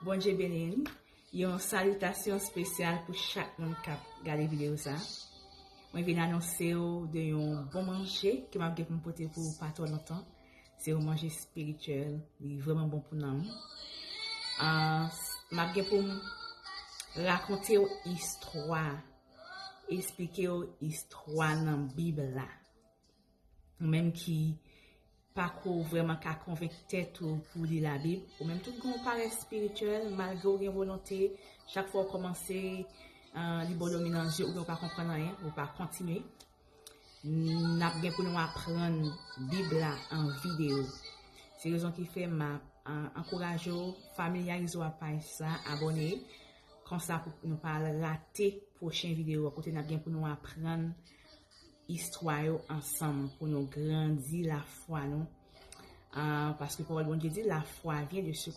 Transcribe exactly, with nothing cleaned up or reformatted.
Bondye beni n. Yon salitasyon espesyal pou chak moun k ap gade videyo sa. Mwen vin anonse w de yon bon manje ke m ap gen pou m pote pou ou pa twò lontan. Se yon manje espirityèl, li vrèman bon pou nanm. Ah, m ap gen pou m rakonte w istwa, esplike w istwa nan Bib la. Ou menm ki pako vrèman ka konvenk tèt ou pou li Labib, ou menm tou gen yon parèy espirityèl, malgre w gen volonte, chak fwa w kòmanse, ah, li ba w dòmi nan zye, oubyen w pa konprann anyen, ou pa kontinye. N ap gen pou nou aprann Bib la an videyo. Se rezon ki fè m ap, ah, ankouraje w, familyarize w ak paj sa, abòne. Konsa pou nou pa al rate pwochen videyo a kote n ap gen pou nou aprann istwa yo ansanm, pou nou grandi lafwa nou. Ah, paske pawòl Bondye di, la foi vient de ce qu'on